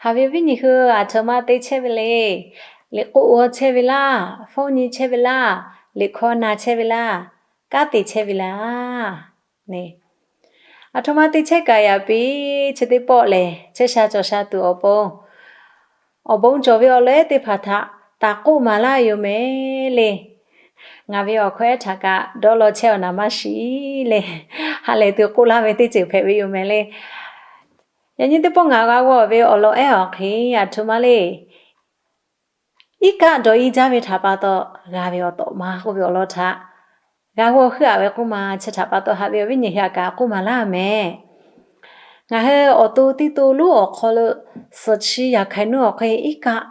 Haꞈ ve awˬ viˉ nyi hui, aˬ htoꞈ ma te chehˇ ve le. Liꞈ k'oˆ g'aw chehˇ ve laˇ, phone nyi chehˇ ve laˇ, liꞈ hkawˇ na chehˇ ve laˇ, kanˉ te chehˇ ve laˇ. Aˬ htoꞈ ma te chehˇ kaꞈ yaꞈ piˇ, chi teˇ pawˆ lehˬ chehˇ sha cawˬ sha tuˬ awˬ pon, awˬ bon cawˬ ve awˬ lawn ehˉ teˇ hpaˍ htaꞈ taˍ k'oˆ maˍ laˇ yoˬ mehˍ le. Ngaˬ ve awˬ hkawˇ ehˉ htaꞈ kaꞈ dawˇ law chehˇ awˬ naˍ maˇ shiˍ le. Ha lehˬ tuˬ k'oˆ laˇ ve teˇ ceuˬ hpehꞈ ve yoˬ mehˍ le. Yaꞈ nyi teˇ pawˆ ngaˬ g'a g'awˇ ve awˬ lawn ehˉ awˬ hk'e aˬ htoꞈ ma le. Iˉ kaˆ dawˬ-e jaˇ ve htaꞈ pa taw g'a ve awˬ tawꞈ ma k'oˆ ve awˬ lawn htaꞈ g'a g'awˇ heuˆ-a ve k'oˆ ma, chi htaꞈ pa taw haꞈ ve awˬ viˉ nyi hui htaꞈ kaꞈ k'oˆ maˍ laˇ mehˍ. Ngaˬ hui awˬ to teˇ to lonˉ awˬ hk'aw lo suhˍ chi yaꞈ hkaiˍ nuˇ awˬ hk'e iˉ kaˆ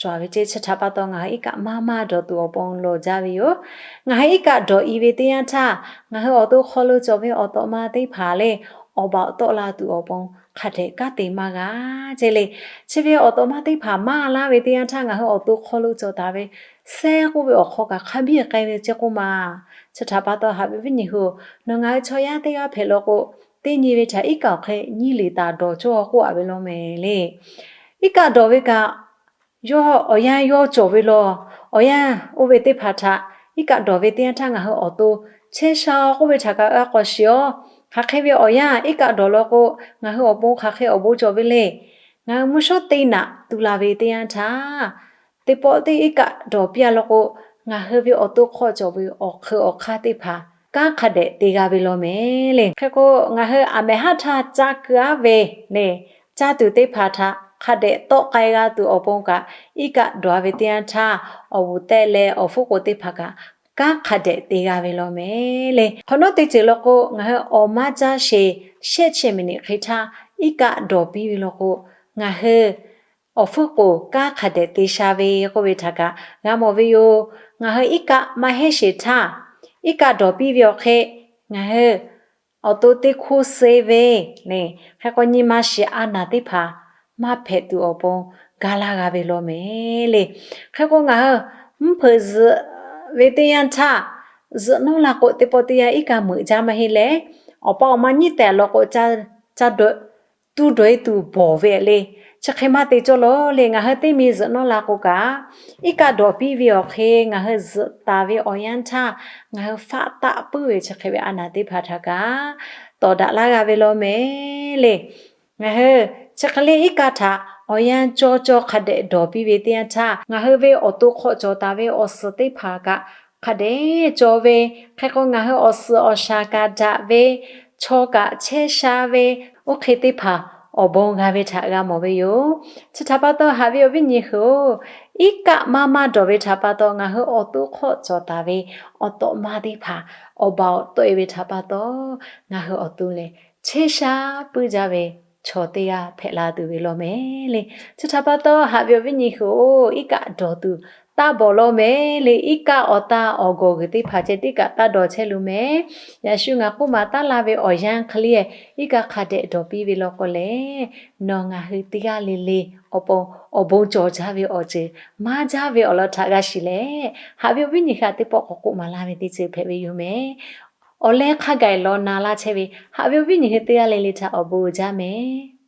cawˬ ve ceˇ. Chi htaꞈ pa taw ngaˬ hui iˉ kaˆ maˇ maˇ dawˬ tuˬ awˬ pon lawˬ jaˇ ve yoˬ. Ngaˬ hui iˉ kaˆ dawˬ-e ve teˇ yanˇ htaˇ, ngaˬ hui awˬ to hk'aw lo cawˬ ve awˬ tawꞈ ma teˇ hpaˍ lehˬ, awˬ baˬ awˬ tawˆ la tuˬ awˬ pon hk'a dehꞈ kanˉ te maˇ g'a ceˇ le. Chi ve awˬ tawꞈ ma teˇ hpaˍ maˇ laˇ ve teˇ yanˇ htaˇ, ngaˬ hui awˬ to hk'aw lo cawˬ taˍ ve sehˉ k'oˆ ve awˬ hk'aw kaꞈ hk'a biˇ k'ai ve ceˇ k'oˆ ma. Chi htaꞈ pa taw haꞈ ve viˉ nyi hui-oˬ, nawˬ ngaˬ hui chaw yaˇ teˇ g'aˇ hpehꞈ law k'o, teˇ nyi ve htaꞈ iˉ kaˆ awˬ hk'e nyiˇ liꞈ taˍ dawˬ cawˇ k'oˆ-a ve law mehˍ le. Iˉ kaˆ dawˬ ve kaꞈ yawˇ awˬ yanˇ yawˇ cawˬ ve law. Awˬ yanˇ oˇ ve teˇ hpaˍ htaꞈ iˉ kaˆ dawˬ ve teˇ yanˇ htaˇ ngaˬ hui awˬ to chehˇ sha k'oˆ ve htaꞈ kaꞈ g'a k'awꞈ shiˍ-oˬ. Hk'aˬ hk'e ve awˬ yanˇ iˉ kaˆ dawˬ law k'o, ngaˬ hui awˬ pon hk'aˬ hk'e awˬ bon cawˬ ve le. Ngaˬ hui mvuhˇ shawˉ teˇ naꞈ tu la ve teˇ yanˇ htaˇ, teˇ pawˆ teˇ iˉ kaˆ dawˬ piˇ-a law k'o, ngaˬ hui ve awˬ to hk'aw cawˬ ve awˬ hk'eun awˬ hk'aˇ teˇ hpaˍ kanˉ hk'a dehꞈ te g'a ve law mehˍ le. Hk'e k'o, ngaˬ hui aˬ mehˍ haˉ htaˇ caˇ keu-a ve le, caˇ tuˬ teˇ hpaˍ htaꞈ hk'a dehꞈ tawˆ k'ai g'a tuˬ awˬ pon kaꞈ, iˉ kaˆ dawˬ-a ve teˇ yanˇ htaˇ, awˬ vuˬ tehˆ leh awˬ hpfuhˇ k'oˍ teˇ hpaˍ kaꞈ kanˉ hk'a dehꞈ te g'a ve law mehˍ le. Hk'awꞈ nawˉ teˇ ceuˬ law k'o, ngaˬ hui awˬ maˇ caˇ sheˍ shehˆ chi miˬ niꞈ hk'e htaˇ iˉ kaˆ dawˬ piˇ ve law k'o, ngaˬ hui awˬ hpfuhˇ k'oˍ kanˉ hk'a dehꞈ te sha ve k'oˆ ve htaꞈ kaꞈ g'a mawˬ ve yoˬ. Ngaˬ hui iˉ kaˆ maˇ heˆ sheˍ htaˇ, iˉ kaˆ dawˬ piˇ ve awˬ hk'e ngaˬ hui awˬ to teˇ hkoˇ suh ve le. Hk'e k'o, nyi ma shiˍ a naˍ teˇ hpaˍ maˇ hpehꞈ tuˬ awˬ pon ga laˇ g'a ve law mehˍ le. Hk'e k'o, ngaˬ hui mvuhˇ hpeuꞈ zuhꞈ ve teˇ yanˇ htaˇ, zuhꞈ nawˉ la k'o, teˇ pawˆ teˇ yanˇ iˉ kaˆ meuꞈ jaˇ maˇ heˆ leh, awˬ pa awˬ ma nyiˇ tehꞈ law k'o, ca dawꞈ tuˇ dawˬ-e tuˬ bawˬ ve le. Chi hk'e maˇ te cawˇ law le. Ngaˬ hui teˇ mi zuhꞈ nawˉ la k'o kaꞈ, iˉ kaˆ dawˬ piˇ ve awˬ hk'e ngaˬ hui zuhꞈ taˍ ve awˬ yanˇ htaˇ, ngaˬ hui faˆ taˆ puiˉ ve chi hk'e ve a naˍ teˇ hpaˍ htaꞈ kaꞈ tawˍ daꞈ laˇ g'a ve law mehˍ le. Ngaˬ hui chi hk'e le iˉ kaˆ htaꞈ awˬ yanˇ caw caw hk'a dehꞈ dawˬ piˇ ve teˇ yanˇ htaˇ, ngaˬ hui ve awˬ to hk'aw cawˬ taˍ ve awˬ suhˍ teˇ hpaˍ kaꞈ hk'a dehꞈ cawˬ ve, hk'e k'o ngaˬ hui awˬ suhˍ awˬ shaˍ kaꞈ daꞈ ve, chaw kaꞈ chehˇ sha ve, oˇ hk'e teˇ hpaˍ awˬ bon g'a ve htaꞈ g'a mawˬ ve yoˬ. Chi htaꞈ pa taw haꞈ ve awˬ viˉ nyi hui-oˬ, iˉ kaˆ maˇ maˇ dawˬ ve htaꞈ pa taw ngaˬ hui awˬ to hk'aw cawˬ taˍ ve awˬ tawꞈ ma teˇ hpaˍ awˬ baˬ awˬ tawˆ-e ve htaꞈ pa taw, ngaˬ hui awˬ to lehˬ chehˇ sha puiˉ jaˇ ve chaw teˇ g'aˇ hpehꞈ la tuˬ ve law mehˍ le. Chi htaꞈ pa taw haꞈ ve awˬ viˉ nyi hui-oˬ, iˉ kaˆ dawˬ tuˬ taˇ bawˬ law mehˍ le. Iˉ kaˆ awˬ ta awˬ gawˬ g'uiˬ teˇ hpaˍ ceh tiˉ kaꞈ taˇ dawˬ chehˇ lo mehˍ. Yaꞈ shu ngaˬ k'oˆ maˍ taˉ laˇ ve awˬ yanˇ hk'e le, iˉ kaˆ hk'a dehꞈ dawˬ piˇ ve law k'o lehˬ, nawˬ ngaˬ hui teˇ g'aˇ le le awˬ pon awˬ bon cawˬ jaˇ ve awˬ ceuˬ maˇ jaˇ ve awˬ lawn htaꞈ g'a shiˍ leh, haꞈ ve awˬ viˉ nyi hui htaꞈ teˇ pawˆ k'awꞈ k'oˆ maˍ laˇ ve teˇ ceuˬ hpehꞈ ve yoˬ mehˍ. Awˬ leh hk'a gaˬ-e law na laˇ chehˇ ve haꞈ ve awˬ viˉ nyi hui teˇ g'aˇ le le htaꞈ awˬ bon uiˍ jaˇ mehˍ.